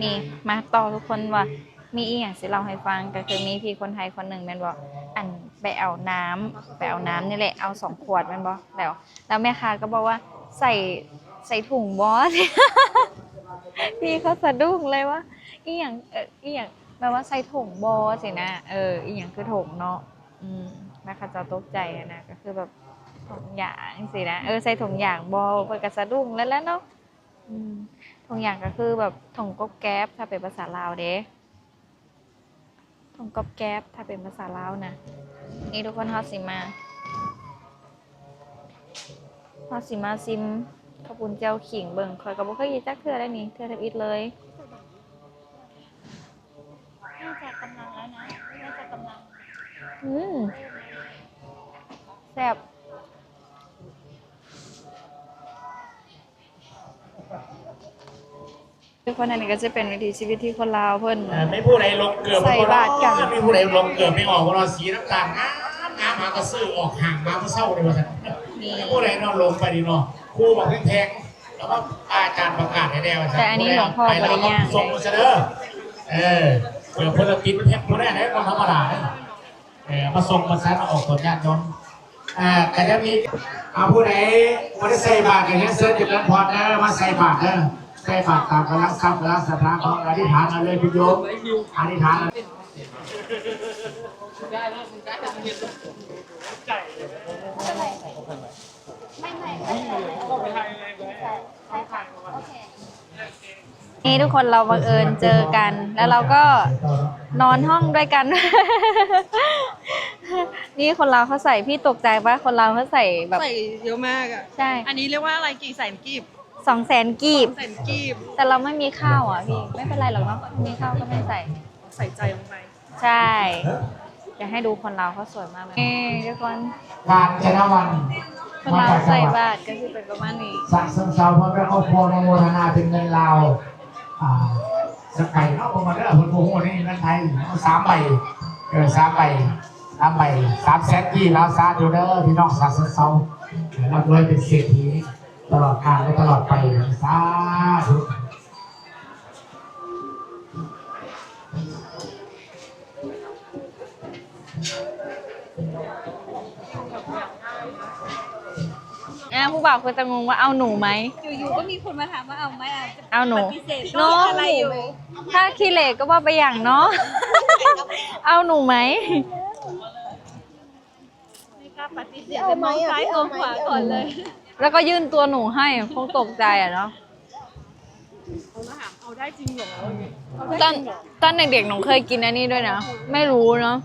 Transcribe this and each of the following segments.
ນີ້ມາຕໍ່ທຸກຄົນວ່າມີອີ່ຫຍັງຊິເລົ່າໃຫ້ຟັງ ກໍຄືມີພີ່ຄົນໄທຄົນໜຶ່ງແມ່ນບໍ່ ອັນໄປເອົານ້ຳ ໄປເອົານ້ຳນີ້ແຫຼະ ເອົາສອງຂວດແມ່ນບໍ່ ແລ້ວ ແລ້ວແມ່ຄ້າກໍບອກວ່າ ໃສ່ ໃສ່ຖົງບໍ່ ພີ່ເຂົາສະດຸ້ງເລີຍວ່າ ອີ່ຫຍັງ ເອີ ອີ່ຫຍັງ ແບບວ່າໃສ່ຖົງບໍ່ຊີ້ນະ ເອີ ອີ່ຫຍັງຄືຖົງເນາະ ອືມ ແລ້ວເຂົາເຈົ້າຕົກໃຈຫັ້ນນະ ກໍຄືແບບຖົງຢາງຊີ້ນະ ເອີ ໃສ່ຖົງຢາງບໍ່ ເພິ່ນກໍສະດຸ້ງແລ້ວແຫຼະເນາະ. ອືມ ຖົງຢາງກໍຄືແບບຖົງກອບແກບ ຖ້າເປັນພາສາລາວເດ້ ຖົງກອບແກບ ຖ້າເປັນພາສາລາວນະ. ນີ້ທຸກຄົນ ເຮົາຊິມາ ເຮົາຊິມາຊິມເຂົ້າປຸ້ນແຈ່ວຂີງເບິ່ງ ຂ້ອຍກໍບໍ່ເຄີຍກິນຈັກເທື່ອໄດ໋ນີ້ ເທື່ອທຳອິດເລີຍ. ໜ້າຈະກຳລັງແລ້ວນະ ໜ້າຈະກຳລັງ ອືມ ແຊບ. ທຸກຄົນ ອັນນີ້ກໍຈະເປັນວິຖີຊີວິດທີ່ຄົນລາວເພິ່ນ ເອີ ມີຜູ້ໃດຫຼົງເກີບ ໃສ່ບາດກັນ ມີຜູ້ໃດຫຼົງເກີບໄປອອກບໍ່ເນາະ ສີນ້ຳຕານງາມໆ ຫາກໍຊື້ອອກຫ້າງມາມື້ເຊົ້ານີ້ວ່າຊັ້ນ ມີຜູ້ໃດເນາະຫຼົງໄປນີ້ເນາະ ຄູບັກແພງໆ ແລ້ວກໍອາຈານປະກາດໃຫ້ແດ່ວ່າຊັ້ນ ແຕ່ອັນນີ້ຫຼວງພໍ່ບໍ່ໄດ້ຍ່າງ ສົ່ງມາຊະເດີ ເອີ ເພື່ອພົນລະກິດເຮັດບໍ່ໄດ້ເດ້ ບໍ່ທຳມະດາເດ້. ເອີ ມາສົ່ງມາສັນ ມາອອກຕົນຍາດໂຍມ ເອີ ກໍຈະມີ ເອົາ ຜູ້ໃດບໍ່ໄດ້ໃສ່ບາດກໍຮຽນເຊີນຈະເລີນພອນເດີ ມາໃສ່ບາດເດີ ໃສ່ບາດຕາມກຳລັງຊັບກຳລັງສັດທາຂອງ ອະທິຖານເອົາເລີຍຄຸນໂຍມ ອະທິຖານ. ນີ້ທຸກຄົນ ເຮົາບັງເອີນເຈີກັນ ແລ້ວເຮົາກໍນອນຫ້ອງດ້ວຍກັນ. ນີ້ຄົນລາວເຂົາໃສ່ ພີ່ຕົກໃຈປະ ຄົນລາວເຂົາໃສ່ແບບ ໃສ່ເຍອະມາກອະ. ໃຊ່ ອັນນີ້ຮຽກວ່າອະໄລ? ກີ່ແສນກີບ? ສອງແສນກີບ ສອງແສນກີບ ແຕ່ເຮົາໄມ່ມີຂ້າວອະພີ່ ໄມ່ເປັນໄລດອກເນາະ ມີຂ້າວກໍໄມ່ໃສ່ ໃສ່ໃຈລົງໄປ. ໃຊ່ ຢາກໃຫ້ດູຄົນລາວເຂົາສວຍມາກເລີຍ ນີ້ທຸກຄົນ ການຈະນະວັນ ຄົນລາວໃສ່ບາດກໍຊິເປັນປະມານນີ້ ສະເຊີນເຊົາພໍ່ແມ່ຄອບຄົວ ມາໂມທະນາເປັນເງິນລາວ ອ່າ ສະໄກເນາະ ເບິ່ງມາເດີ ເພິ່ນບໍ່ຮູ້ນີ້ເງິນໄທ ເອົາສາມໃບ ເອີ ສາມໃບ ສາມໃບ ສາມແສນກີບລາວ ສາທຸເດີ ພີ່ນ້ອງສະເຊີນເຊົາ ເອີ ຮ່ຳລວຍເປັນເສດຖີ ຕະຫຼອດການ ແລະ ຕະຫຼອດໄປ ສາທຸ. ອ່າ ຜູ້ບ່າວຄືຈະງົງວ່າເອົາໜູໄໝ? ຢູ່ໆກໍມີຄົນມາຖາມວ່າເອົາໄໝ? ເອົາໜູ ປະຕິເສດ ເນາະ ອະໄລຢູ່ ຖ້າຂີ້ເຫຼກໍບໍ່ເປັນຫຍັງເນາະ ເອົາໜູໄໝ? ໄມ່ກ້າປະຕິເສດ ແຕ່ມອງຊ້າຍມອງຂວາກ່ອນເລີຍ ແລ້ວກໍຍື່ນຕົວໜູໃຫ້ ຄົງຕົກໃຈອະເນາະ. ເອົາໄດ້ຈິງເຫລໍ? ຕອນ ຕອນເດັກໆ ໜູເຄີຍກິນອັນນີ້ດ້ວຍນະ ໄມ່ຮູ້ເນາະ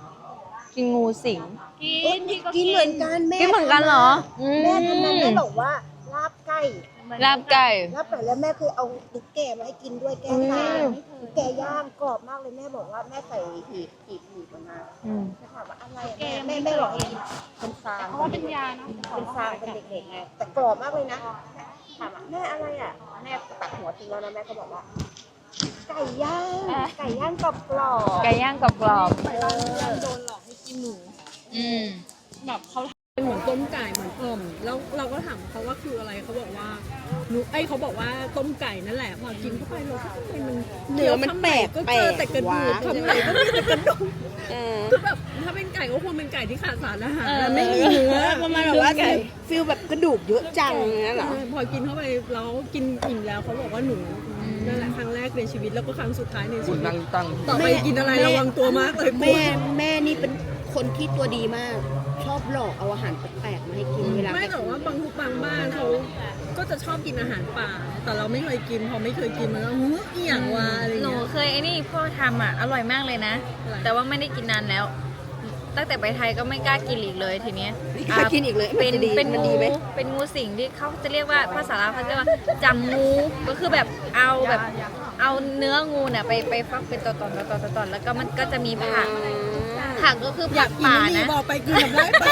ກິນງູສິງ. ກິນ ກິນເໝືອນກັນແມ່ ກິນເໝືອນກັນເຫລໍ? ອືມ ແມ່ທຳນັ້ນ ແມ່ບອກວ່າລາບໄກ່ ລາບໄກ່ ລາບໄກ່ ແລ້ວແມ່ເຄີຍເອົາຕຸກແກມາໃຫ້ກິນດ້ວຍ ແກ້ຕາ ຕຸກແກຍ່າງກອບມາກເລີຍ ແມ່ບອກວ່າແມ່ໃສ່ ອີກ ອີກ ອີກ ອອກມາ ອືມ ແມ່ຖາມວ່າອະໄລ ແມ່ ແມ່ ແມ່ບອກໃຫ້ກິນ ເປັນຟາງ ເພາະວ່າເປັນຢາເນາະ ເປັນຟາງ ເປັນເດັກໆ ໄງ ແຕ່ກອບມາກເລີຍນະ ຖາມວ່າແມ່ອະໄລອະ ແມ່ຕັດຫົວຖິ້ມແລ້ວນະ ແມ່ກໍບອກວ່າໄກ່ຍ່າງ ເອີ ໄກ່ຍ່າງກອບໆ ໄກ່ຍ່າງກອບໆ ເອີ ໂດນຫຼອກໃຫ້ກິນໝູ ອືມ ແບບເຂົາ ເປັນເໝືອນຕົ້ມໄກ່ ເໝືອນ ເອີ່ມ ແລ້ວເຮົາກໍຖາມເຂົາວ່າຄືອະໄລ ເຂົາບອກວ່າ ໜູ ເອີຍ ເຂົາບອກວ່າຕົ້ມໄກ່ນັ້ນແຫຼະ ພໍກິນເຂົ້າໄປແລ້ວ ທຳໄມມັນ ເນື້ອມັນແປກໆ ຂ້າງໃນກໍເຈີແຕ່ກະດູກ ຂ້າງໃນກໍມີແຕ່ກະດູກ ເອີ ຄືແບບ ຖ້າເປັນໄກ່ກໍຄົງເປັນໄກ່ທີ່ຂາດສານອາຫານ ເອີ ແລ້ວໄມ່ມີເນື້ອ ເອີ ປະມານແບບວ່າ ຄືໄກ່ ຟີລແບບກະດູກເຍອະຈັງນັ້ນເຫລອ? ເອີ ພໍກິນເຂົ້າໄປແລ້ວກິນອີ່ມແລ້ວ ເຂົາບອກວ່າໜູ ອືມ ນັ້ນແຫຼະ ຄັ້ງແລກໃນຊີວິດ ແລ້ວກໍຄັ້ງສຸດທ້າຍໃນຊີວິດ ຄຸນນັ່ງຕັ້ງ ຕໍ່ໄປກິນອະໄລ ແມ່ ລະວັງຕົວມາກເລີຍ ແມ່ ແມ່ນີ້ເປັນ ຄົນທີ່ຕົວດີມາກ ຊອບຫຼອກເອົາອາຫານແປກໆມາໃຫ້ກິນ ອືມ ເວລາ ແມ່ ແຕ່ວ່າບາງ ບາງບ້ານເຂົາກໍຈະຊອບກິນອາຫານປ່າ ແຕ່ເຮົາໄມ່ເຄີຍກິນ ພໍໄມ່ເຄີຍກິນ ມັນກໍ ຫື ອີ່ຫຍັງວະ ອືມ ອະໄລຢ່າງເງຍ ໜູເຄີຍ ອັນນີ້ພໍ່ທຳອະ ອະລ່ອຍມາກເລີຍນະ ແຕ່ວ່າໄມ່ໄດ້ກິນນານແລ້ວ ຕັ້ງແຕ່ໄປໄທກໍໄມ່ກ້າກິນອີກເລີຍ ທີເນີ້ຍ ໄມ່ກ້າກິນອີກເລີຍ ເປັນ ມັນຈະດີ ເປັນ ມັນດີໄໝ? ງູ ເປັນງູສິງທີ່ເຂົາຈະຮຽກວ່າ ພາສາລາວເຂົາຈະຮຽກວ່າ ຈຳງູ ກໍຄືແບບເອົາແບບ ເອົາເນື້ອງູນະໄປ ໄປຟັກເປັນຕອນໆ ຕອນໆ ຕອນໆ ແລ້ວກໍມັນກໍຈະມີຜັກ ອືມ ຜັກກໍຄືຜັກປ່ານະ ບອກໄປຄືນ້ຳລາຍໄປ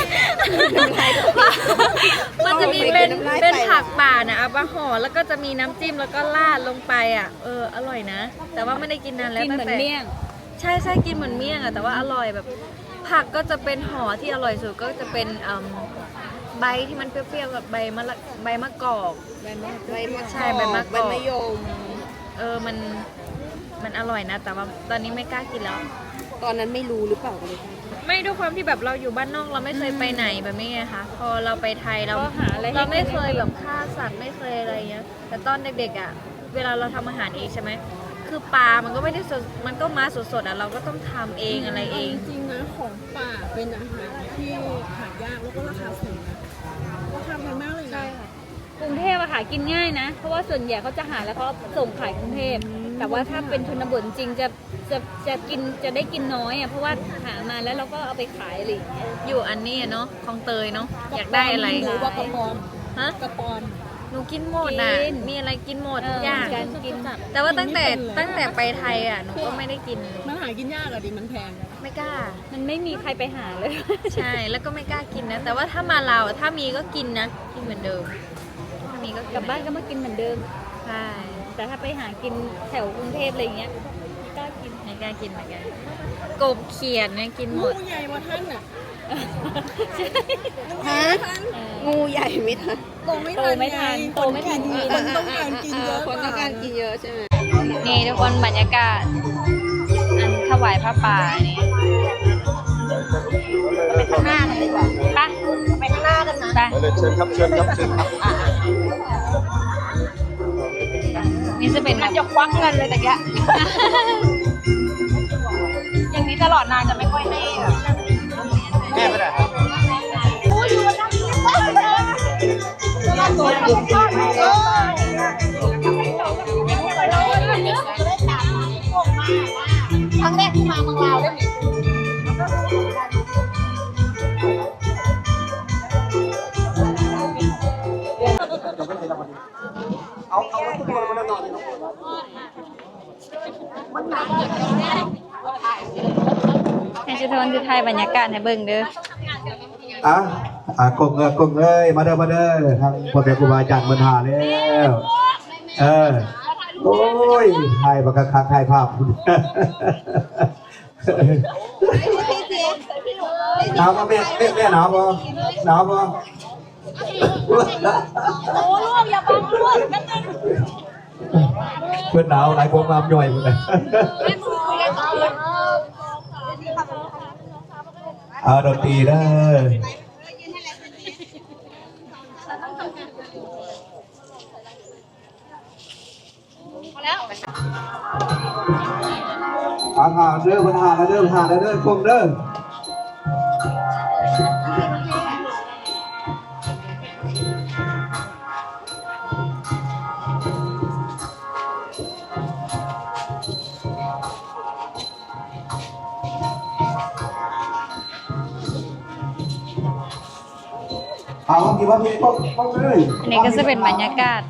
ມັນຈະມີເປັນ ເປັນຜັກປ່ານະ ເອົາມາຫໍ່ ແລ້ວກໍຈະມີນ້ຳຈິ້ມ ແລ້ວກໍລາດລົງໄປອະ ເອີ ອະລ່ອຍນະ ແຕ່ວ່າໄມ່ໄດ້ກິນນານແລ້ວ ກິນເໝືອນ ຕັ້ງແຕ່ ໝ້ຽງ ໃຊ່ໆ ກິນເໝືອນໝ້ຽງອະ ແຕ່ວ່າອະລ່ອຍແບບ ຜັກກໍຈະເປັນຫໍ່ທີ່ອະລ່ອຍສຸດ ກໍຈະເປັນ ເອີ່ມ ໃບທີ່ມັນປ່ຽວໆ ແບບໃບມະລະ ໃບມະກອກ ໃບມະ ໃບມະ ໃຊ່ ໃບມະກອກ ໃບມະຍົມ ເອີ ມັນ มันอร่อยนะ แต่ว่าตอนนี้ไม่กล้ากินแล้ว ตอนนั้นไม่รู้หรือเปล่า ก็เลยกล้ากิน ไม่ ด้วยความที่แบบเราอยู่บ้านนอก เราไม่เคยไปไหนแบบนี้ไงคะ พอเราไปไทย เรา ก็หาอะไรให้กิน เราไม่เคยแบบฆ่าสัตว์ ไม่เคยอะไรเงี้ย แต่ตอนเด็กๆ อะ เวลาเราทำอาหารเองใช่ไหม คือปลามันก็ไม่ได้สด มันก็มาสดๆ อะ เราก็ต้องทำเองอะไรเอง จริงๆ นะ ของป่าเป็นอาหารที่หายาก แล้วก็ราคาสูงนะ ราคาแพงมากเลยนะ ใช่ค่ะ กรุงเทพฯ อะ หากินง่ายนะ เพราะว่าส่วนใหญ่เขาจะหาแล้วเขาส่งขายกรุงเทพฯ อืม แต่ว่าถ้าเป็นชนบทจริงจะ จะ จะกิน จะได้กินน้อยอะ เพราะว่าหามาแล้วเราก็เอาไปขายอะไรอย่างเงี้ย อยู่อันนี้อะเนาะ คลองเตยเนาะ อยากได้อะไร กระปอม หรือว่ากระปอม ฮะ กระปอม หนูกินหมดอะ กิน มีอะไรกินหมด เออ ทุกอย่าง เหมือนกัน กิน แต่ว่าตั้งแต่ กินไม่เป็นเลย ตั้งแต่ไปไทยอะ หนูก็ไม่ได้กิน มันหากินยากอะดิ มันแพง ไม่กล้า มันไม่มีใครไปหาเลย ใช่ แล้วก็ไม่กล้ากินนะ แต่ว่าถ้ามาลาวอะ ถ้ามีก็กินนะ กินเหมือนเดิม ถ้ามีก็กิน กลับบ้านก็มากินเหมือนเดิม ใช่ แต่ถ้าไปหากินแถวกรุงเทพฯ อะไรอย่างเงี้ย ไม่กล้ากิน ไม่กล้ากินเหมือนกัน กบเขียดเนี่ยกินหมด งูใหญ่กว่าท่านน่ะ ฮะ เออ งูใหญ่ไม่ทัน มองไม่ทันไง โตไม่ทัน คนกิน โตไม่ทัน คนต้องการกินเยอะกว่า คนต้องการกินเยอะใช่ไหม นี่ทุกคน บรรยากาศ อันถวายผ้าป่านี่ ไปข้างหน้ากันดีกว่า ไป ไปข้างหน้ากันนะ ไป มาเลย เชิญครับ เชิญครับ เชิญครับ นี่จะเป็นแบบ จะควักเงินเลยตะกี้ อย่างนี้ตลอดนานจะไม่ค่อยให้แบบ แม่ไปไหนครับ ครั้งแรกที่มาเมืองลาวได้ไหม เอา เอารถตู้มาแล้วนอนเลยเนาะ ให้สุทนสิถ่ายบรรยากาศให้เบิ่งเด้อ อ่ะ อ่ะ กงเอ้ย กงเอ้ย มาเด้อ มาเด้อ ทางพ่อแม่ครูบาอาจารย์เพิ่นหาแล้ว เออ โอ้ย ถ่ายบักคักๆ ถ่ายภาพ หนาวบ่แม่ แม่ แม่หนาวบ่ หนาวบ่ โอ้ ลวก อย่าบัง ลวก แป๊บนึง เพิ่นหนาวหลาย ความงามย่อยพุ่นน่ะ เอาดนตรีเด้อ พอแล้ว อาหารเด้อ เพิ่นหาแล้วเด้อ เพิ่นหาแล้วเด้อ กงเด้อ เอา เอา เอา เอาเลย อันนี้ก็จะเป็นบรรยากาศ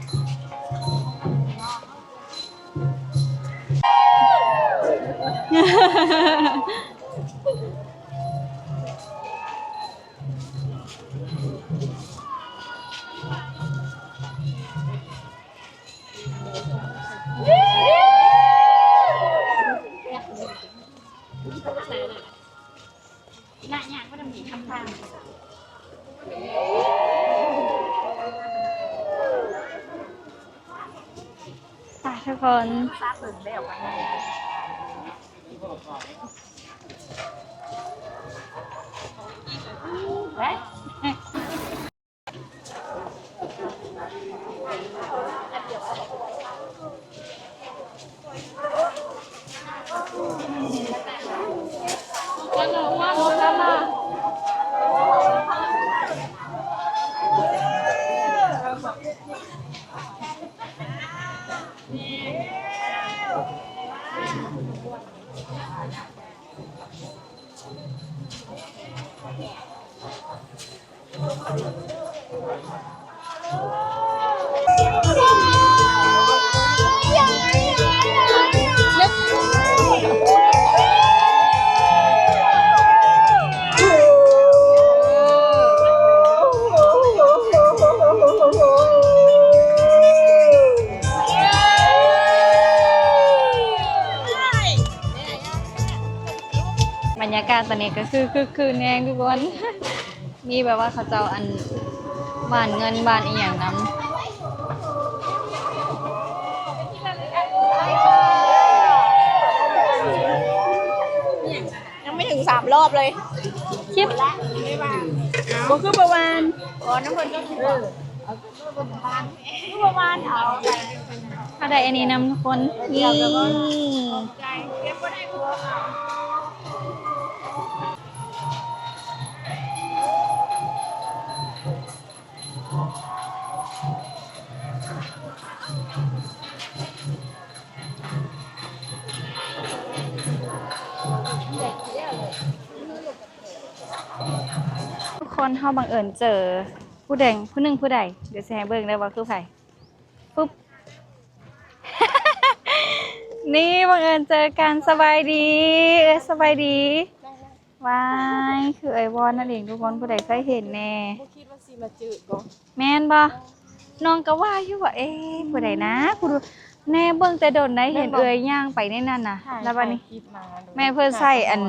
ไปทุกคน บรรยากาศตอนนี้ก็คือคึกคืนแฮงทุกคน มีแบบว่าเขาเจ้าอันหว่านเงินหว่านอีหยังนำ ລອບເລີຍ ຄລິບ ບໍ່ຄືບໍ່ຫວານ ບໍ່ນຳເພິ່ນກໍຄືບໍ່ຫວານ ເອົາໄປ ເຮົາໄດ້ອັນນີ້ນຳທຸກຄົນ ນີ້ ທຸກຄົນ ເຮົາບັງເອີນເຈີຜູ້ແດງຜູ້ໜຶ່ງຜູ້ໃດ ດຽວຊິໃຫ້ເບິ່ງເດີວ່າຄືໃຜ. ປຶບ ນີ້ ບັງເອີນເຈີກັນ ສະບາຍດີ ເອີຍ ສະບາຍດີ. ວ້າຍ ຄືເອື້ອຍວອນນັ້ນເອງທຸກຄົນ ຜູ້ໃດເຄີຍເຫັນແດ່? ບໍ່ຄິດວ່າຊິມາເຈີບໍ່ ແມ່ນບໍ່? ນ້ອງກໍວ່າຢູ່ວ່າ ເອ ຜູ້ໃດນະ ຜູ້ ແນ່ ເບິ່ງແຕ່ດົນໄດ໋ ເຫັນເອື້ອຍຍ່າງໄປໃນນັ້ນນະ ແລ້ວບັດນີ້ ແມ່ນເພິ່ນໃສ່ອັນ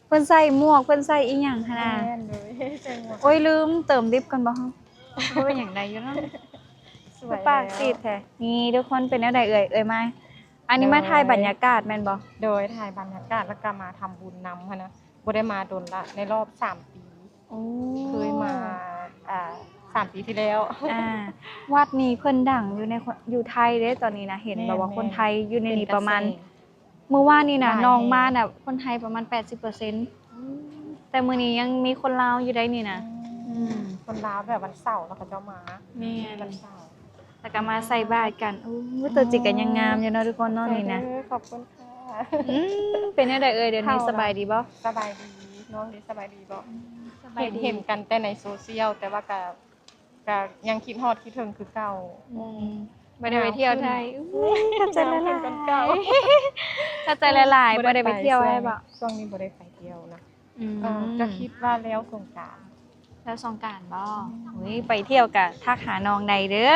ເພິ່ນໃສ່ໝວກ ເພິ່ນໃສ່ອີ່ຫຍັງຫັ້ນນະ ແມ່ນເລີຍ ໃສ່ໝວກ ໂອ້ຍ ລືມເຕີມລິບກ່ອນບໍ່ ບໍ່ເປັນຫຍັງ ໄດ້ຢູ່ເນາະ ປາກຊີດແທ້. ນີ້ທຸກຄົນ ເປັນແນວໃດເອື້ອຍ ເອື້ອຍມາ ອັນນີ້ມາຖ່າຍບັນຍາກາດແມ່ນບໍ່? ໂດຍ ຖ່າຍບັນຍາກາດ ແລ້ວກໍມາທຳບຸນນຳຫັ້ນນະ ບໍ່ໄດ້ມາດົນລະ ໃນລອບສາມປີ ໂອ້ ເຄີຍມາ ອ່າ ສາມປີທີ່ແລ້ວ. ອ່າ ວັດນີ້ເພິ່ນດັງຢູ່ໃນ ຢູ່ໄທເດ້ຕອນນີ້ນະ ເຫັນແບບວ່າຄົນໄທຢູ່ໃນນີ້ປະມານ ມື້ວານນີ້ນະ ນ້ອງມານະ ຄົນໄທປະມານແປດສິບເປີເຊັນ ອືມ ແຕ່ມື້ນີ້ຍັງມີຄົນລາວຢູ່ໄດ໋ນີ້ນະ ອືມ ອືມ ຄົນລາວແບບວັນເສົາເນາະ ເຂົາເຈົ້າມາ ແມ່ນ ວັນເສົາ ແລ້ວກໍມາໃສ່ບາດກັນ. ໂອ້ ຕົວຈິກກໍຍັງງາມຢູ່ເນາະທຸກຄົນເນາະ ນີ້ນະ ຂອບຄຸນຄ່ະ. ອືມ ເປັນແນວໃດເອີຍ ດຽວນີ້ສະບາຍດີບໍ່? ສະບາຍດີ ນ້ອງເດ ສະບາຍດີບໍ່? ສະບາຍດີ ເຫັນກັນແຕ່ໃນໂຊຊຽວ ແຕ່ວ່າກໍ ກໍຍັງຄິດຮອດຄິດເຖິງຄືເກົ່າ. ອືມ ບໍ່ໄດ້ໄປທ່ຽວໄທ. ອືມ ຂອບໃຈຫຼາຍໆ ຂອບໃຈຫຼາຍໆ. ບໍ່ໄດ້ໄປທ່ຽວໄທບໍ່? ຊ່ວງນີ້ບໍ່ໄດ້ໄປທ່ຽວນະ. ອືມ ເອີ ກໍຄິດວ່າແລ້ວສົງການ ແລ້ວສົງການບໍ່? ອືມ ໂອ້ຍ ໄປທ່ຽວກະທັກຫານ້ອງໄດ້ເດີ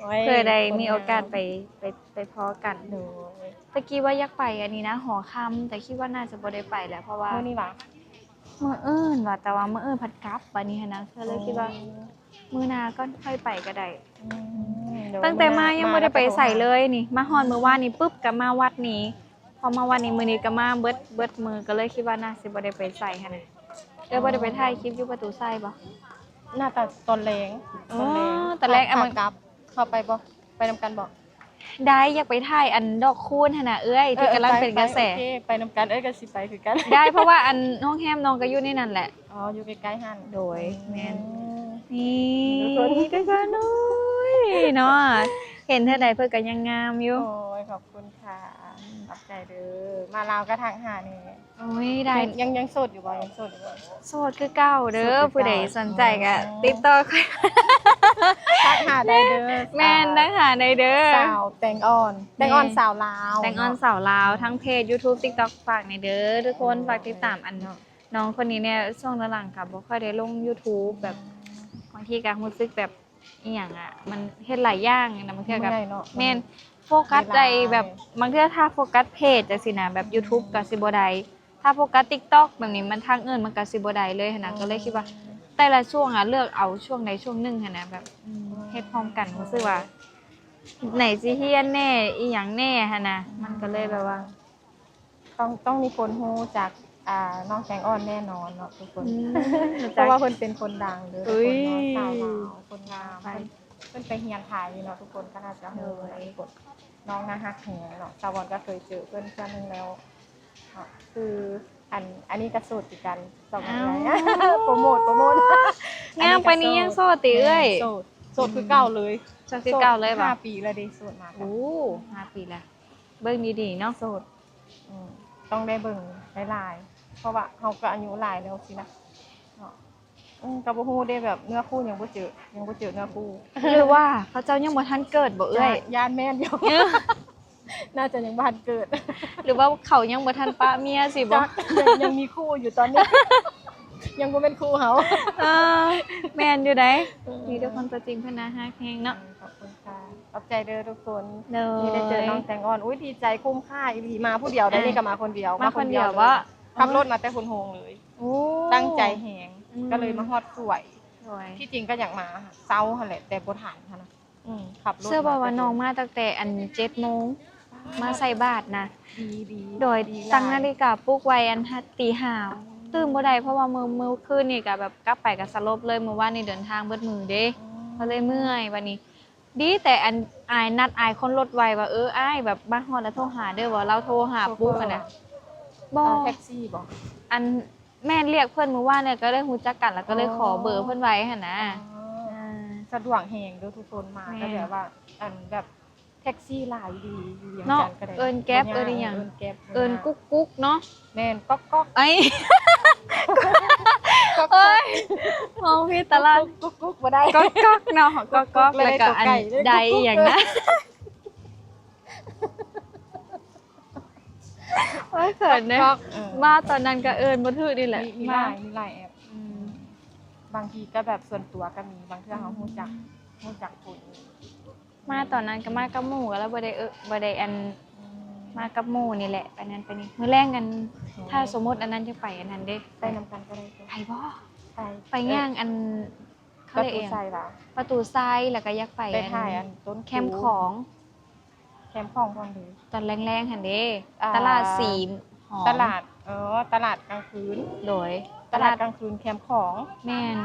ໂອ້ຍ ເພື່ອໄດ້ມີໂອກາດໄປ ໄປ ໄປພໍ້ກັນ. ໂດຍ ແຕ່ກີ້ວ່າຢາກໄປອັນນີ້ນະ ຫໍຄຳ ແຕ່ຄິດວ່າໜ້າຈະບໍ່ໄດ້ໄປແລ້ວ ເພາະວ່າ ມື້ນີ້ຫວາ? ມື້ອື່ນວ່າ ແຕ່ວ່າມື້ອື່ນພັດກັບ ບາດນີ້ຫັ້ນນະ ກໍເລີຍຄິດວ່າ ໂອ້ ມື້ໜ້າກ່ອນຄ່ອຍໄປກໍໄດ້. ອືມ ໂດຍ ຕັ້ງແຕ່ມາຍັງບໍ່ໄດ້ໄປໃສເລີຍນີ້ ມາຮອດມື້ວານນີ້ປຶບກໍມາວັດນີ້ ພໍມາວັດນີ້ ມື້ນີ້ກໍມາເບິດ ເບິດມື້ ກໍເລີຍຄິດວ່າໜ້າຊິບໍ່ໄດ້ໄປໃສຫັ້ນນະ. ເອື້ອຍບໍ່ໄດ້ໄປຖ່າຍຄລິບຢູ່ປະຕູໄຊບໍ່? ໜ້າຈະຕອນແລງ ອໍ ຕອນແລງ ຕອນແລງ ຂາກັບ ເຮົາໄປບໍ່? ໄປນຳກັນບໍ່? ໄດ້ ຢາກໄປຖ່າຍອັນດອກຄູນຫັ້ນນະເອື້ອຍ ເອີ ທີ່ກຳລັງເປັນກະແສ. ໂອເຄ ໄປນຳກັນ ເອື້ອຍກໍຊິໄປຄືກັນ. ໄດ້ ເພາະວ່າອັນໂຮງແຮມນ້ອງກໍຢູ່ໃນນັ້ນແຫຼະ. ອໍ ຢູ່ໃກ້ໆຫັ້ນ. ໂດຍ ອືມ ແມ່ນ. ນີ້ ທຸກຄົນ ໂອ້ຍ ເຫັນເທື່ອໃດເພິ່ນກໍຍັງງາມຢູ່. ໂອ້ຍ ຂອບຄຸນຄ່ະ ຂອບໃຈເດີ. ມາລາວກໍທັກຫາແດ່. ໂອ້ຍ ໄດ້ ຍັງ ຍັງ ຍັງໂສດຢູ່ບໍ່? ຍັງໂສດຢູ່ບໍ່? ໂສດຄືເກົ່າເດີ. ໂສດຄືເກົ່າ ຜູ້ໃດສົນໃຈກໍ ອໍ ຕິດຕໍ່ຂ້ອຍ ທັກຫາໄດ້ເດີ. ແມ່ນ ທັກຫາໄດ້ເດີ ສາວແຕງອ່ອນ. ແມ່ນ ແຕງອ່ອນສາວລາວ ແຕງອ່ອນ ເນາະ ສາວລາວ ທັງເພຈ ຢູທູບ ຕິກຕັອກ ຝາກແດ່ເດີທຸກຄົນ. ໂດຍ ຝາກຕິດຕາມອັນ ໂດຍ ນ້ອງຄົນນີ້ແດ່. ຊ່ວງຫຼັງໆກໍບໍ່ຄ່ອຍໄດ້ລົງຢູທູບ ແບບ ອືມ ບາງທີກໍຮູ້ສຶກແບບ ອີ່ຫຍັງອະ ມັນເຮັດຫຼາຍຢ່າງນະ ບາງເທື່ອກໍ ເມື່ອຍເນາະ ແມ່ນ ມັນ ໂຟກັສໄດ້ແບບ ເວລາ ບາງເທື່ອຖ້າໂຟກັສເພຈຈັ່ງຊີ້ນະ ແບບ ອືມ ຢູທູບກໍຊິບໍ່ໄດ້ ຖ້າໂຟກັສຕິກຕັອກແບບນີ້ ມັນທາງອື່ນມັນກໍຊິບໍ່ໄດ້ເລີຍຫັ້ນນະ. ອືມ ກໍເລີຍຄິດວ່າແຕ່ລະຊ່ວງອະ ເລືອກເອົາຊ່ວງໃດຊ່ວງໜຶ່ງຫັ້ນນະ ແບບ ອືມ ເຮັດພ້ອມກັນ ອືມ ຮູ້ສຶກວ່າ ໄຫນຊິຮຽນແດ່ ອີ່ຫຍັງແດ່ຫັ້ນນະ ມັນກໍເລີຍແບບວ່າ ຕ້ອງ ຕ້ອງມີຄົນຮູ້ຈັກ ອ່າ ນ້ອງແຕງອ່ອນແນ່ນອນເນາະທຸກຄົນ. ອືມ ຮູ້ຈັກ ເພາະວ່າເພິ່ນເປັນຄົນດັງເດີ ເອີຍ ທຸກຄົນເນາະ ຊາວລາວ ຄົນງາມ. ໄປ ເພິ່ນ ເພິ່ນໄປຮຽນໄທເນາະ ທຸກຄົນກໍໜ້າຈະຮູ້. ໂດຍ ທຸກຄົນ ນ້ອງໜ້າຮັກແຮງເນາະ. ສາວອອນກໍເຄີຍເຈີເພິ່ນເທື່ອໜຶ່ງແລ້ວເນາະ. ຄື ອັນ ອັນນີ້ກໍໂສດຄືກັນ ສອງຄົນ. ອ້າວ ໂປຣໂມດ ໂປຣໂມດ. ງາມປານນີ້ຍັງໂສດຕິເອື້ອຍ? ແມ່ນ ໂສດ ໂສດຄືເກົ່າເລີຍ. ໂສດຄືເກົ່າເລີຍບໍ່? ຫ້າປີແລ້ວເດ ໂສດມາ. ໂອ້ ຫ້າປີແລ້ວ. ເບິ່ງດີໆເນາະ ໂສດ. ອືມ ຕ້ອງໄດ້ເບິ່ງຫຼາຍໆ ເພາະວ່າເຮົາກໍອາຍຸຫຼາຍແລ້ວຊີ້ນະເນາະ. ອືມ ກໍບໍ່ຮູ້ເດ້ ແບບເນື້ອຄູ່ຍັງບໍ່ເຈີ້ ຍັງບໍ່ເຈີເນື້ອຄູ່ ຫຼືວ່າເຂົາເຈົ້າຍັງບໍ່ທັນເກີດບໍ່ເອື້ອຍ? ຢ້ານແມ່ນຢູ່ ເອີ ໜ້າຈະຍັງບໍ່ທັນເກີດ ຫຼືວ່າເຂົາຍັງບໍ່ທັນປະເມຍຊີ້ບໍ່? ຈັກ ຍັງ ຍັງມີຄູ່ຢູ່ຕອນນີ້ ຍັງບໍ່ແມ່ນຄູ່ເຮົາ. ເອີ ແມ່ນຢູ່ໃດ໋. ເອີ ມີແຕ່ຄົນຕົວຈິງເພິ່ນໜ້າຮັກແຮງເນາະ. ເອີ ຂອບຄຸນ ຂອບໃຈເດີທຸກຄົນ. ໂດຍ ທີ່ໄດ້ເຈີນ້ອງແຕງອ່ອນ. ອຸ້ຍ ດີໃຈ ຄຸ້ມຄ່າອີ່ຫຼີ. ມາຜູ້ດຽວໄດ໋ ອ່າ ນີ້ກໍມາຄົນດຽວ. ມາຄົນດຽວບໍ່? ຂັບລົດມາແຕ່ໂພນໂຮງເລີຍ. ໂອ້ ຕັ້ງໃຈແຮງ. ອືມ ກໍເລີຍມາຮອດສວຍ. ໂດຍ ທີ່ຈິງກໍຢາກມາເຊົ້າຫັ້ນແຫຼະ ແຕ່ບໍ່ທັນຫັ້ນນະ. ອືມ ຂັບລົດ ເຊື່ອບໍ່ວ່ານ້ອງມາຕັ້ງແຕ່ອັນ ເຈັດໂມງ. ປ ມາໃສ່ບາດນະ ດີໆ ໂດຍ ດີຫຼາຍ ຕັ້ງນາລິກາປຸກໄວ້ອັນ ຫາ ຕີຫ້າ ຕື່ນບໍ່ໄດ້ ເພາະວ່າມື້ ມື້ຄືນນີ້ກະແບບກັບໄປກະສະຫຼົບເລີຍ ມື້ວານນີ້ເດີນທາງເບິດມື້ເດ້ ອືມ ກໍເລີຍເມື່ອຍ ບາດນີ້ ດີແຕ່ອັນ ອາຍນັດ ອາຍຄົນລົດໄວວ່າ ເອີ ອ້າຍ ແບບມາຮອດແລ້ວໂທຫາເດີ ວ່າລາວໂທຫາປຸກຫັ້ນນະ ບໍ່ ເອີ ແທັກຊີບໍ່ ອັນ ແມ່ນ ລຽກເພິ່ນມື້ວານນີ້ ກໍເລີຍຮູ້ຈັກກັນ ແລ້ວກໍເລີຍຂໍເບີເພິ່ນໄວ້ຫັ້ນນະ ອໍ ອ່າ ສະດວກແຮງເດີທຸກຄົນ ມາ ແມ່ນ ກໍແບບວ່າ ອັນ ແບບ ແທັກຊີຫຼາຍດີ ຢູ່ວຽງຈັນກໍໄດ້ ເນາະ ເອີ້ນແກັບ ເອີ້ນອີ່ຫຍັງ ເອີ້ນແກັບ ເອີ້ນກຸກໆເນາະ ແມ່ນ ກ໊ອກໆ ເອີຍ ໂອ້ຍ ມອງຜິດຕະຫຼາດ ກຸກໆບໍ່ໄດ້ ກ໊ອກໆເນາະ ກ໊ອກໆ ແລ້ວກໍອັນ ໄດ້ອີ່ຫຍັງນະ ໂອ້ຍ ເຂີນເດ້ ກ໊ອກໆ ເອີ ມາຕອນນັ້ນກໍເອີ້ນບໍ່ຖືກນີ້ແຫຼະ ມີ ມີຫຼາຍ ມີຫຼາຍແອັບ ອືມ ບາງທີກໍແບບສ່ວນຕົວກໍມີ ບາງເທື່ອເຮົາ ອືມ ຮູ້ຈັກ ຮູ້ຈັກຄົນ ມາຕອນນັ້ນກໍມາກັບໝູ່ ກໍລະບໍ່ໄດ້ ເອີ ບໍ່ໄດ້ອັນ ອືມ ມາກັບໝູ່ນີ້ແຫຼະ ໄປນັ້ນໄປນີ້ ມື້ແລງອັນ ໂດຍ ຖ້າສົມມຸດອັນນັ້ນຈະໄປອັນນັ້ນເດ້ ໄປນຳກັນກໍໄດ້ ໄປບໍ່? ໄປ ໄປຍ່າງ ເອີ ອັນ ເຂົາເອີ້ນຫຍັງ ປະຕູໄຊຫວາ? ປະຕູໄຊ ແລ້ວກໍຢາກໄປ ໄປຖ່າຍອັນ ອັນຕົ້ນ ແຄມຂອງ ແຄມຂອງບ່ອນໃດ? ຕອນແລງໆຫັ້ນເດ້ ອ່າ ຕະຫຼາດສີຫອມ ຕະຫຼາດ ເອີ ຕະຫຼາດກາງຄືນ ໂດຍ ຕະຫຼາດກາງຄືນແຄມຂອງ ແມ່ນ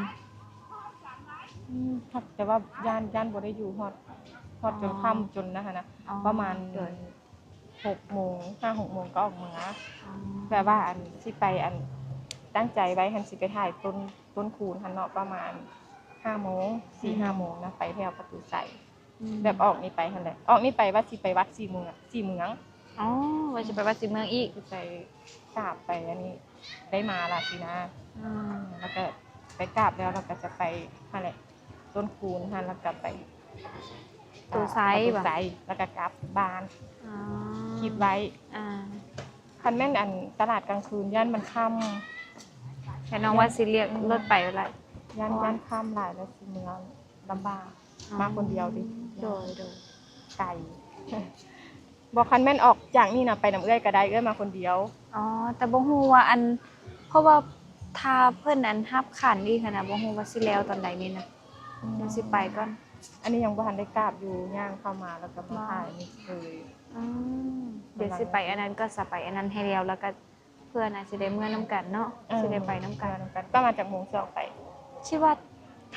ອືມ ແຕ່ວ່າຢ້ານ ຢ້ານບໍ່ໄດ້ຢູ່ ຮອດ ຮອດຈົນຄ່ຳ ອໍ ຈົນນັ້ນຫັ້ນນະ ອໍ ປະມານ ໂດຍ ຫົກໂມງ ຫ້າຫົກໂມງກໍອອກເມືອ ອໍ ແບບວ່າອັນ ຊິໄປອັນ ຕັ້ງໃຈໄວ້ຫັ້ນ ຊິໄປຖ່າຍຕົ້ນ ຕົ້ນຄູນຫັ້ນເນາະ ປະມານຫ້າໂມງ ສີ່ຫ້າໂມງນະ ອືມ ໄປແຖວປະຕູໄຊ ອືມ ແບບອອກນີ້ໄປຫັ້ນແຫຼະ ອອກນີ້ໄປວ່າຊິໄປວັດສີເມືອງ ສີເມືອງ ອໍ ວ່າຊິໄປວັດສີເມືອງອີກ ຊິໄປກາບໄປອັນນີ້ ໄດ້ມາລະຊີ້ນະ ອືມ ແລ້ວກໍໄປກາບແລ້ວ ແລ້ວກໍຈະໄປຫັ້ນແຫຼະ ຕົ້ນຄູນຫັ້ນ ແລ້ວກໍໄປປະຕູໄຊ ປະຕູໄຊ ແລ້ວກໍກັບບ້ານ ອໍ ຄິດໄວ້ ອ່າ ຄັນແມ່ນອັນຕະຫຼາດກາງຄືນ ຢ້ານມັນຄ່ຳ ແຕ່ນ້ອງວ່າຊິລຽກ ອືມ ລົດໄປລະ ຢ້ານ ຢ້ານຄ່ຳຫຼາຍແລ້ວຊິເມືອລຳບາກ ອໍ ມາຄົນດຽວຕິ ໂດຍ ໂດຍ ໄກ ບໍ່ ຄັນແມ່ນອອກຈາກນີ້ນະ ໄປນຳເອື້ອຍກໍໄດ້ ເອື້ອຍມາຄົນດຽວ ອໍ ແຕ່ບໍ່ຮູ້ວ່າອັນ ເພາະວ່າຖ້າເພິ່ນອັນຮັບຂັນອີກຫັ້ນນະ ບໍ່ຮູ້ວ່າຊິແລ້ວຕອນໃດນີ້ນະ ອືມ ຍັງຊິໄປກ່ອນ ອັນນີ້ຍັງບໍ່ທັນໄດ້ກາບຢູ່ ຍ່າງເຂົ້າມາແລ້ວກໍມາຖ່າຍນີ້ເລີຍ ອືມ ດຽວຊິໄປອັນນັ້ນກໍສະ ໄປອັນນັ້ນໃຫ້ແລ້ວ ແລ້ວກໍ ເພື່ອນອາດຊິໄດ້ເມືອນຳກັນເນາະ ເອີ ຊິໄດ້ໄປນຳກັນ ເມືອນຳກັນ ປະມານຈັກໂມງຊິອອກໄປ? ຄິດວ່າ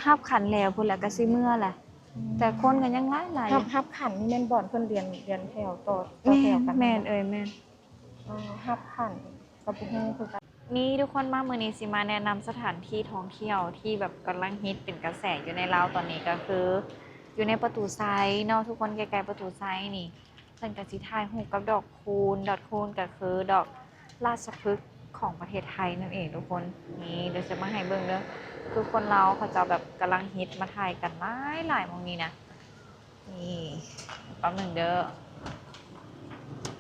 ຮັບຂັນແລ້ວພຸ້ນລະກໍຊິເມືອລະ ອືມ ແຕ່ຄົນກໍຍັງຫຼາຍໆ ຮັບ ຮັບຂັນນີ້ແມ່ນບ່ອນເພິ່ນລຽນ ລຽນແຖວຕໍ່ ຕໍ່ແຖວກັນ ແມ່ນ ແມ່ນເອີຍ ແມ່ນ ອໍ ຮັບຂັນກໍບໍ່ຮູ້ຄືກັນ ນີ້ທຸກຄົນ ມາມື້ນີ້ຊິມາແນະນຳສະຖານທີ່ທ່ອງທ່ຽວທີ່ແບບກຳລັງຮິດເປັນກະແສຢູ່ໃນລາວຕອນນີ້ ກໍຄືຢູ່ໃນປະຕູໄຊເນາະ ທຸກຄົນ ໃກ້ໆປະຕູໄຊນີ້ ເພິ່ນກໍຊິຖ່າຍຮູບກັບດອກຄູນ ດອກຄູນກໍຄືດອກລາຊະພຶກຂອງປະເທດໄທນັ້ນເອງທຸກຄົນ ນີ້ ດຽວຊິມາໃຫ້ເບິ່ງເດີ ຄືຄົນລາວເຂົາເຈົ້າແບບກຳລັງຮິດມາຖ່າຍກັນຫຼາຍໆໝ່ອງນີ້ນະ ນີ້ ແປັບໜຶ່ງເດີ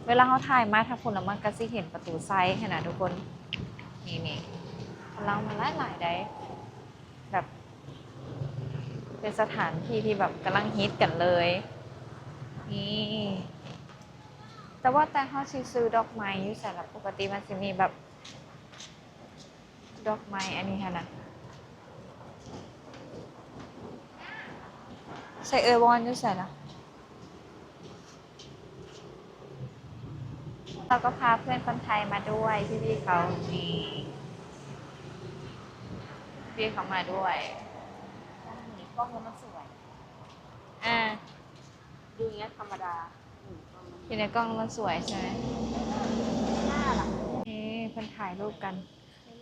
ເວລາເຮົາຖ່າຍມາທາງພຸ້ນລະ ມັນກໍຊິເຫັນປະຕູໄຊຫັ້ນນະທຸກຄົນ ນີ້ໆ ຄົນລາວມາຫຼາຍໆໃດ໋ ແບບເປັນສະຖານທີ່ທີ່ແບບກຳລັງຮິດກັນເລີຍ ນີ້ ແຕ່ວ່າແຕ່ເຮົາຊິຊື້ດອກໄມ້ຢູ່ໃສລະ? ປົກກະຕິມັນຊິມີແບບດອກໄມ້ອັນນີ້ຫັ້ນນະ ໃສ່ເອື້ອຍວອນຢູ່ໃສລະ? ເຮົາກໍພາເພື່ອນຄົນໄທມາດ້ວຍ ພີ່ໆເຂົາ ນີ້ ພີ່ເຂົາມາດ້ວຍ ກ້ອງແລ້ວມັນສວຍ ອ່າ ຢູ່ເງິຍທຳມະດາ ຢູ່ໃນກ້ອງແລ້ວມັນສວຍໃຊ່ໄໝ? ເອີ ເພິ່ນຖ່າຍຮູບກັນ.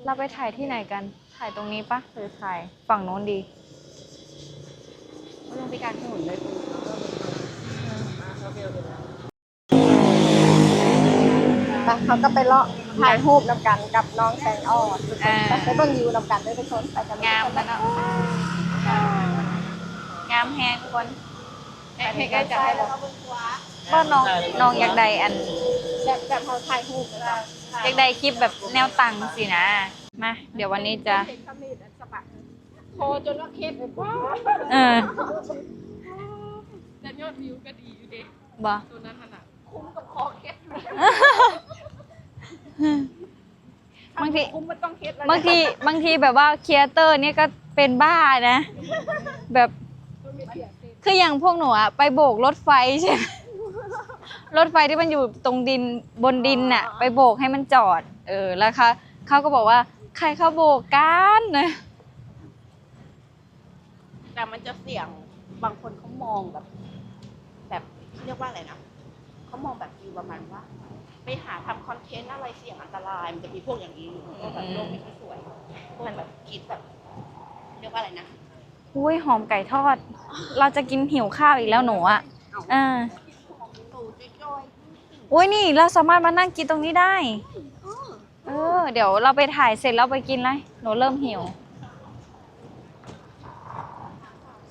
เราไปถ่ายที่ไหนกัน? ถ่ายตรงนี้ปะ หรือถ่ายฝั่งนู้นดี? มันลงไปกลางถนนเลยคุณ ไป เขาก็ไปเลาะถ่ายรูปนำกันกับน้องแตงอ่อน เออ ไป ไปเบิ่งวิวนำกันเด้อทุกคน ไปกันเลย งามแล้วเนาะ งามแฮงทุกคน ให้ ให้ใกล้จับให้บอก บ่ น้อง น้องอยากได้อัน แบบ แบบเราถ่ายรูปแล้ว อยากได้คลิปแบบแนวตั้งสินะ มา เดี๋ยววันนี้จะ คอจนว่าเคล็ดเลย เออ แต่ยอดวิวก็ดีอยู่เด้ บ่ ตัวนั้นหั่นน่ะ คุ้มกับคอเคล็ดอยู่ บางที คุ้มมันต้องเคล็ดแล้ว บางที บางทีแบบว่าครีเอเตอร์นี่ก็เป็นบ้านะ แบบ คืออย่างพวกหนูอะ ไปโบกรถไฟใช่ไหม ລົດໄຟທີ່ມັນຢູ່ຕົງດິນ ບົນດິນນະ ອໍ ໄປໂບກໃຫ້ມັນຈອດ ເອີ ແລ້ວເຂົາ ເຂົາກໍບອກວ່າ ໃຄເຂົາໂບກກັນ แต่มันจะเสี่ยง บางคนเขามองแบบ แบบ เขาเรียกว่าอะไรนะ เขามองแบบฟีลประมาณว่า ไปหาทำคอนเทนต์อะไรเสี่ยงอันตราย มันจะมีพวกอย่างนี้อยู่ พวกแบบโลกไม่ค่อยสวย พวกแบบคิดแบบ เรียกว่าอะไรนะ โอ๊ย หอมไก่ทอด เราจะกิน หิวข้าวอีกแล้วหนูอะ เอ้า เออ โอ๊ย นี่เราสามารถมานั่งกินตรงนี้ได้ เออ เดี๋ยวเราไปถ่ายเสร็จแล้วไปกินเลย หนูเริ่มหิว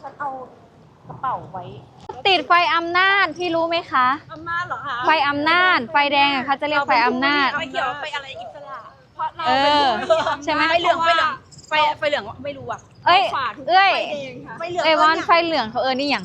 ฉันเอากระเป๋าไว้ ติดไฟอำนาจ พี่รู้ไหมคะ อำนาจเหรอคะ ไฟอำนาจ ไฟแดงอะเขาจะเรียกไฟอำนาจ ไฟเขียวไฟอะไร อิสระ เพราะเรา เออ เป็นผู้มีอำนาจ ใช่ไหม ไฟเหลือง ไฟเหลือง ไฟ ไฟเหลืองไม่รู้อะ เอ้ย ขวาทุก เอ้ย ไฟแดงค่ะ ไฟเหลือง เอ้ย วอน ไฟเหลืองเขาเอิ้นอีหยัง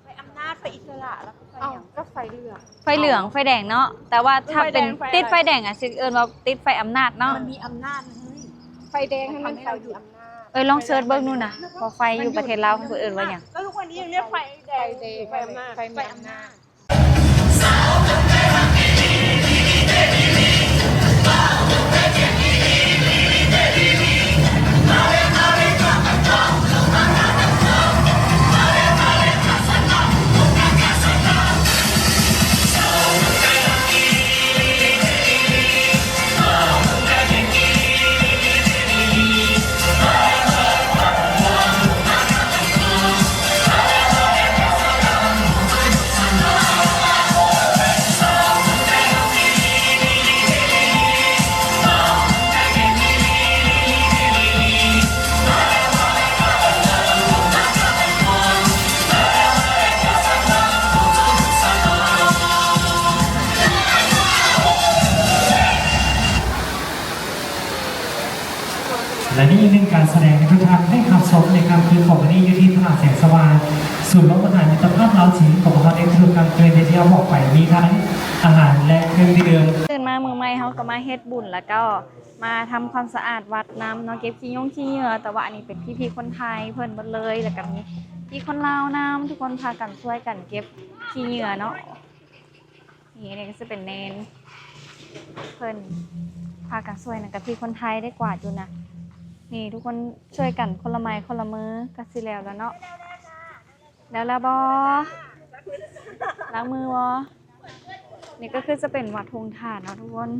ไฟอำนาจ ไฟอิสระ แล้วก็ไฟ เอ้า หยัง ก็ไฟเหลือง ไฟเหลือง ไฟแดงเนาะ แต่ว่าถ้าเป็น ไฟแดง ไฟอะไร ติดไฟแดงอะ สิเอิ้นว่าติดไฟอำนาจเนาะ มันมีอำนาจนะเฮ้ย ไฟแดงให้มัน ทำให้เราหยุด ไฟอยู่อำนาจ เอ้ย ลองเสิร์ชเบิ่งดูนะ ไฟแดง ว่าไฟอยู่ประเทศลาวเพิ่นเอิ้นว่าหยัง ก็ทุกวันนี้ยังเรียกไฟแดง ไฟแดง ไฟอำนาจ ไฟมีอำนาจ และนี่อีกหนึ่งการแสดงที่ทุกท่านได้รับชมในค่ำคืนของวันนี้อยู่ที่ตลาดแสงสว่าง ศูนย์โรงอาหารมิตรภาพลาวจีน ของพวกเราได้เตรียมการเตรียมไปเที่ยวบอกไป มีทั้งอาหารและเครื่องดื่ม ตื่นมามื้อใหม่ เฮาก็มาเฮ็ดบุญ แล้วก็มาทำความสะอาดวัดนำเนาะ เก็บขี้ยงขี้เหงื่อ แต่ว่าอันนี้เป็นพี่ๆคนไทยเพิ่นหมดเลย แล้วก็มีพี่คนลาวนำ ทุกคนพากันช่วยกันเก็บขี้เหงื่อเนาะ นี่ อันนี้ก็สิเป็นเณร เพิ่นพากันช่วยนะ กับพี่คนไทยได้กวาดอยู่นะ นี่ทุกคนช่วยกันคนละไม้คนละมือ ก็สิแล้วแล้วเนาะ แล้ว แล้วบ่ ล้างมือบ่ นี่ก็คือจะเป็นวัดโฮงถ่านเนาะทุกคน